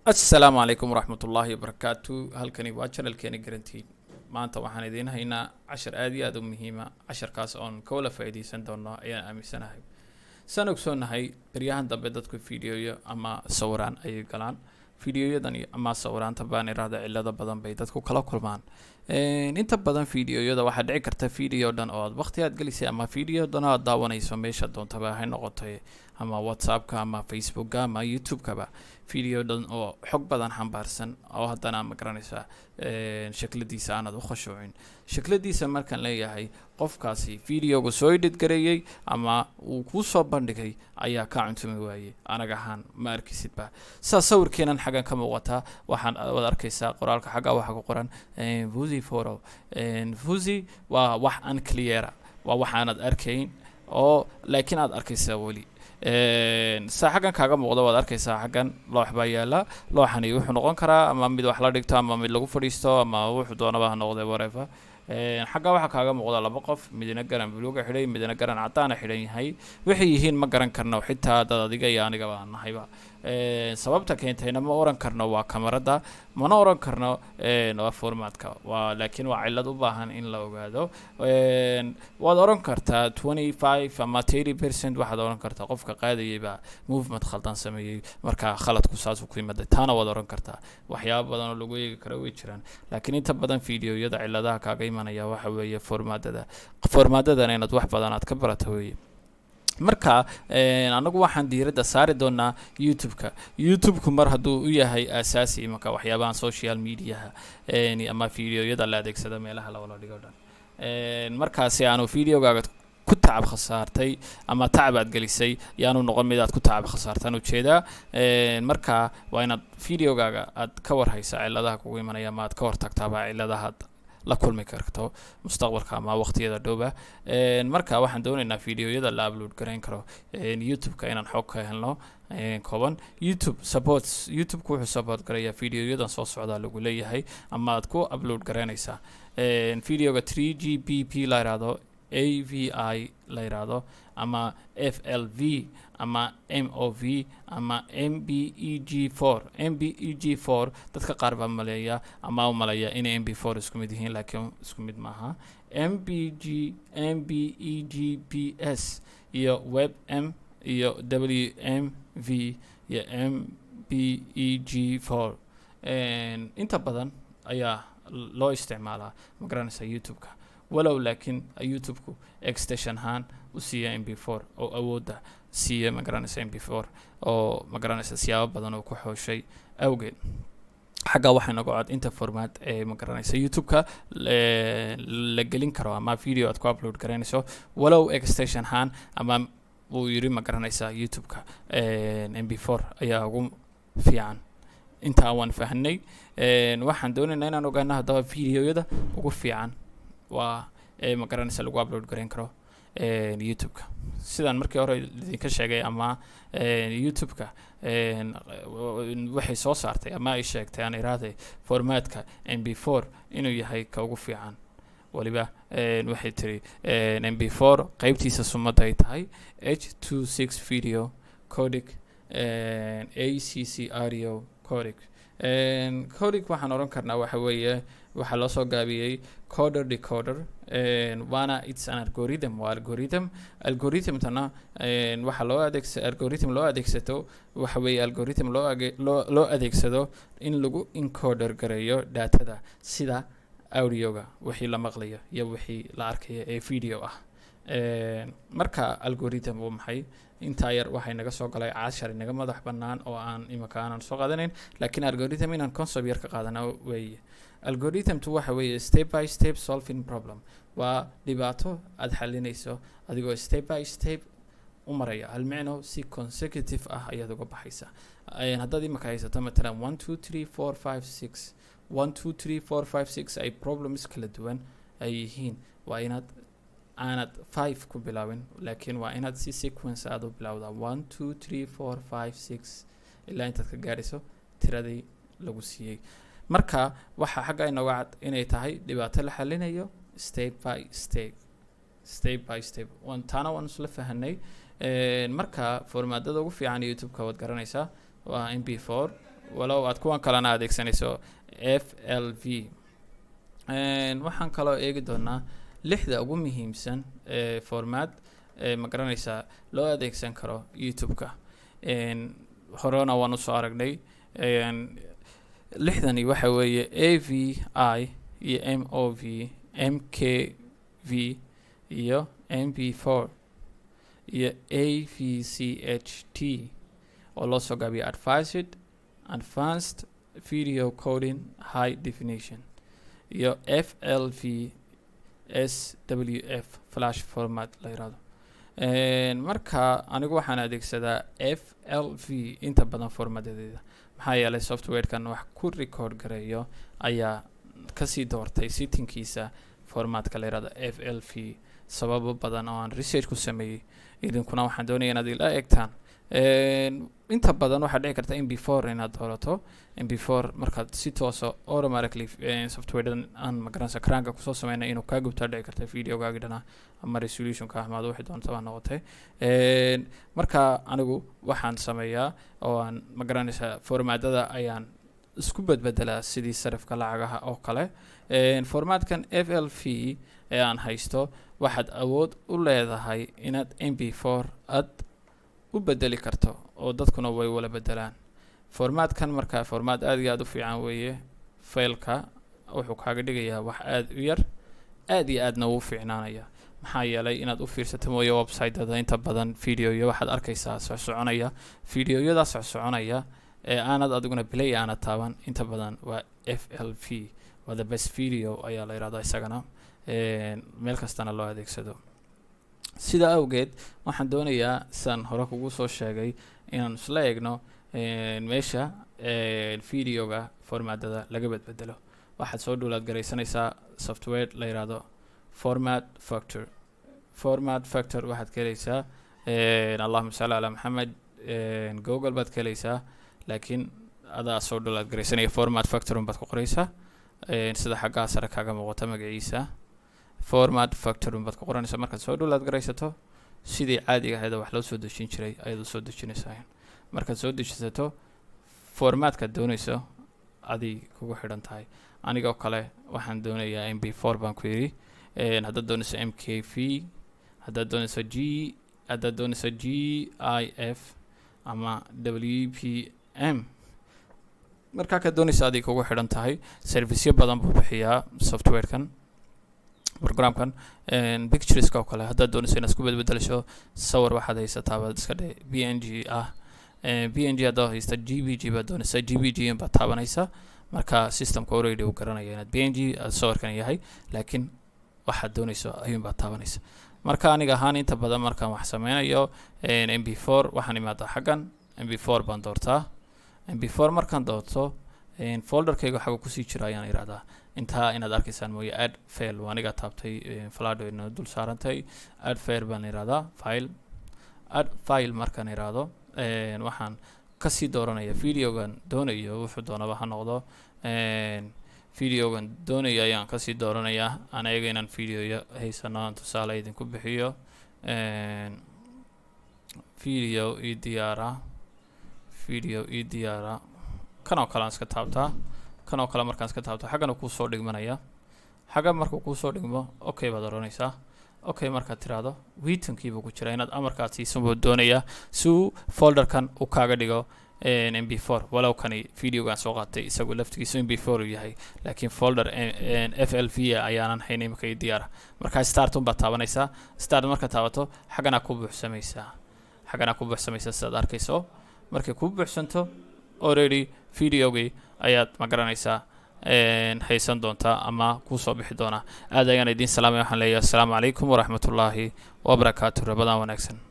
Assalaamu calaykum waraxmatullaahi wabarakaatu. Halkani waa channelkeena Garantiin. Maanta waxaan idiin haynaa cashar aad iyo aad u muhiima. Casharkaas oon ka wala faa'iideysan doono ayaan aaminsanahay. Saan ogsoonahay, beryahan dambe dadku videoyo ama sawiraan ayay galaan. Videoyadan ama sawiraanta baan iraahda, cilado badan bay dadku kala kulmaan. Inta badan videoyada waxaa dhici karta video dhan oo aad waqti aad gelisay ama video dhan oo aad daawanayso, meesha doontaba hay noqotay, ama WhatsAppka ama Facebooka ama YouTube-kaba, video dhan oo xog badan xambaarsan oo haddana, ma garanaysaa, shakladiisa aanad u khashuucin. Shakladiisa markaan leeyahay, qofkaasi videoga soo edit gareeyey ama uu kuu soo bandhigay ayaa kaa cuntumi waayey. Anag ahaan ma arkisidba. Saa sawirkeenan xaggan ka muuqata, waxaan waad arkaysaa qoraalka xagga waxaa ku qoran "fuzzy photo". Fuzzy waa wax unclear, waa wax aanad arkayn oo laakiin aad arkaysaa weli. Saa xaggan kaaga muuqda, waad arkaysaa xaggan loox baa yaala. Looxani wuxuu noqon karaa ama mid wax la dhigto ama mid lagu fadhiisto ama wuxuu doonaba ha noqde, whatever. Xagga waxaa kaaga muuqda laba qof, midna garan buluuga xidhay, midna garan caddaana xidhan yahay. Waxay yihiin ma garan karno, xitaa dad adiga iyo anigaba aan nahayba. Sababta keentayna ma oran karno waa kamarada, mana oran karno waa formatka, waa laakiin waa cillad u baahan in la ogaado. Waad oran kartaa 25 ama 30%, waxaad oran kartaa qofka qaadayay baa movement khaldan sameeyey, marka khaladku saasuu ku yimaday. Taana waad oran kartaa. Waxyaabo badan oo lagu eegi karo way jiraan, laakiin inta badan videoyada cilladaha kaaga imanaya waxa weeye formaadada. Formaadadana inaad wax badan aad ka barato weeye. Marka anagu waxaan diiradda saari doonaa YouTube-ka. YouTube-ku mar hadduu u yahay aasaasi imanka waxyaabahan social mediaha ama videoyada la adeegsado meelaha la wala dhigo dhan, markaasi aanu videogaaga ku tacab khasaartay ama tacab aad gelisay yaanu noqon mid aad ku tacab khasaartaan ujeedaa. Marka waa inaad videogaaga aad ka warhaysaa ciladaha kugu imanaya ama aad ka hortagtaaba ciladaha aad la kulmi karto mustaqbalka ama waqtiyada dhowba. Marka waxaan doonaynaa videoyada la upload garayn karo YouTube-ka inaan xog ka helno kooban. YouTube supports, YouTube-ku wuxuu support garayaa videoyadan soo socdaa lagu leeyahay ama aad ku upload garaynaysaa: videoga 3GPP la yiraahdo, AVI la yiraahdo, ama FLV ama MOV ama MPEG 4. MPEG 4 dadka qaar baa maleeya ama u maleeya inay MP4 isku mid yihiin, laakiin isku mid maaha. MPG, MPEG PS iyo web m iyo WMV iyo MPEG 4 inta badan ayaa loo isticmaalaa, ma garanaysaa, YouTube-ka. Walow laakiin YouTube-ku extension ahaan u siiya MP4 oo awoodda siiya, ma garanaysa, MP4 oo, ma garanaysa, siyaabo badan oo ku xooshay awgeed. Xagga waxaa naga cod inta format ee, ma garanaysa, YouTube-ka la gelin karo ama video aad ku upload garaynayso, walow extension ahaan ama uu yiri, ma garanaysaa, YouTube-ka MP4 ayaa ugu fiican. Intaa waan fahanay. Waxaan doonaynaa inaan ogaano haddaba videoyada ugu fiican waa ee, ma garanaysa, lagu upload garayn karo YouTube-ka. Sidaan markii hore idinka sheegay ama YouTube-ka waxay soo saartay ama ay sheegtay, aan iraahday, formatka MP4 inuu yahay ka ugu fiican. Waliba waxay tiri MP4 qeybtiisa sumadda ay tahay H.264 video codec, AAC audio codec. Codec waxaan odhan karnaa waxa weeye, waxaa loo soo gaabiyey coder decoder, waana it's an algorithm, waa algorithm. Algorithmtana waxaa loo adeegsa, algorithm loo adeegsato waxa weeye algorithm loo adeegsado in lagu encoder gareeyo datada, sida audioga, wixii la maqlayo iyo wixii la arkayo ee video ah. Marka algorithm waa maxay? Intaa yar waxay naga soo galay cashar inaga madax bannaan oo aan imika aanan soo qaadanayn, laakiin algorithm inaan concept yar ka qaadana weeye. Algorithmtu waxa weeye step by step solving problem, waa dhibaato aad xalinayso adigoo step by step u maraya, hal micno si consecutive ah ayaad uga baxaysa. Haddaad imika haysato matalan 1 2 3 4 5 6, 1 2 3 4 5 6 ay problems kala duwan ay yihiin, waa inaad aanad five ku bilaabin, laakiin waa inaad si sequence aad u bilowdaa 1 2 3 4 5 6 ilaa intaad ka gaadhayso tiradii lagu siiyey. Marka waxaa xagga inooga cad inay tahay dhibaato la xalinayo step by step, step by step. Taana waan isla fahanay. Marka formaadada ugu fiican YouTube-ka waad garanaysaa, waa MP4. Walow aad kuwan kalena adeegsanayso FLV. Waxaan kaloo eegi doonaa lixda ugu muhiimsan ee format ee, ma garanaysaa, loo adeegsan karo YouTube-ka. Horena waan usoo aragnay. Lixdani waxa weeye AVI iyo MOV, MKV iyo MP4 iyo AVCHD, oo loo soo gaabiyo Advanced Video Coding High Definition, iyo FLV SWF, flash format la yirahdo. Marka anigu waxaan adeegsadaa FLV inta badan formaadadeeda, maxaa yeelay softwarekan wax ku record gareeyo ayaa kasii doortay settingkiisa formatka la yirahdo FLV, sababo badan oo aan research ku sameeyey. Idinkuna waxaan doonaya inaad ila eegtaan. Inta badan waxaa dhici karta MP4 inaad doorato. MP4 markaad si toosa automatically softwaredan aan, magaranaysa, cranka kusoo sameynay inuu kaa gubtaa dhici karta videogaagi dhana ama resolutionka ahmaado wixii doonta baa noqotay. Marka anigu waxaan sameeyaa oo aan, ma garanaysa, formaadada ayaan isku bedbedelaa sidii sarifka lacagaha oo kale. Formaatkan FLV ee aan haysto waxaad awood u leedahay inaad MP4 aad u bedeli karto, oo dadkuna way wala bedelaan formaatkan. Marka formaat aad iyo aad u fiican weeye. Failka wuxuu kaaga dhigayaa wax aad u yar, aad iyo aadna uu fiicnaanaya, maxaa yeelay inaad u fiirsato mooye website-ada inta badan videoyo waxaad arkaysaa socsoconaya. Videoyadaa socsoconaya ee aanad adiguna play aanad taaban inta badan waa FLV. Waa the best video ayaa la yihahdaa isagana, meel kastana loo adeegsado. Sidaa awgeed waxaan doonayaa, sidaan hore kugu soo sheegay, inaan isla eegno meesha videoga formaadada laga bedbedelo. Waxaad soo download garaysanaysaa software la yihahdo Format Factor. Format Factor waxaad ka helaysaa, allahuma salli calaa Maxamed, Google baad ka helaysaa, laakiin adaa soo download garaysanaya. Format Factor un baad ku qoraysaa, sida xaggaa sare kaaga muuqata magaciisa. Format Factor un baad ku qoranaysaa. Markaad soo download garaysato, sidii caadiga ahayd oo wax loo soo dejin jiray ayaad usoo dejinaysaa. Markaad soo dejisato, formaatkaad doonayso aday kugu xidhan tahay. Anigoo kale waxaan doonayaa MP4 baan ku yidhi. Haddaad doonayso MKV, haddaad doonayso G, haddaad doonayso GIF ama WBM, markaa ka doonayso aday kugu xidhan tahay. Serviceyo badan buu bixiyaa softwarekan, programkan. Pictureska oo kale haddaad doonayso inaad isku bedbedelasho sawir, waxaad haysataa baad iska dhe PNG ah. PNG haddaad haysta, JPG baad doonaysaa, JPG baad taabanaysaa. Marka systemka already uu garanaya inaad PNG sawirkan yahay, laakiin waxaad doonayso ayuun baad taabanaysa. Marka aniga ahaan inta badan markaan wax sameynayo MP4, waxaan imaadaa xaggan, MP4 baan doortaa. MP4 markaan doorto, folderkayga xagga kusii jira ayaan ihahdaa. Intaa inaad arkaysaan mooye, add file waa aniga taabtay, falado ina dul saarantay. Add file baan ihahdaa, file, add file markaan ihahdo, waxaan kasii dooranaya videogan doonayo, wuxuu doonaba ha noqdo. Videogan doonayo ayaan kasii dooranayaa. Aan ayaga inaan videoyo haysano aan tusaale idinku bixiyo. Video ii diyaara, video ii diyaara, kan oo kale aan iska taabtaa. Kan oo kale markaan iska taabto, xaggana kuusoo dhigmanaya. Xagga markuu kuusoo dhigmo, okay baad odhanaysaa. Okay markaad tiraahdo, waitingkiibuu ku jira, inaad amarkaad siisan buu doonayaa si uu folderkan uu kaaga dhigo MP4. Walow kani videogan soo qaatay isagu laftigiisu MP4 uu yahay, laakiin folder FLV ayaanan hayn imika ii diyaara. Marka start un baad taabanaysaa. Start markaad taabato, xagganaa ku buuxsamaysaa, xagganaa ku buuxsamaysaa sidaad arkayso. Markay ku buuxsanto, already videogii ayaad, ma garanaysaa, haysan doontaa ama kusoo bixi doonaa. Aad ayaan idiin salaamay. Waxaan leeyahay assalaamu calaykum waraxmatullaahi wabarakaatu. Ramadaan wanaagsan.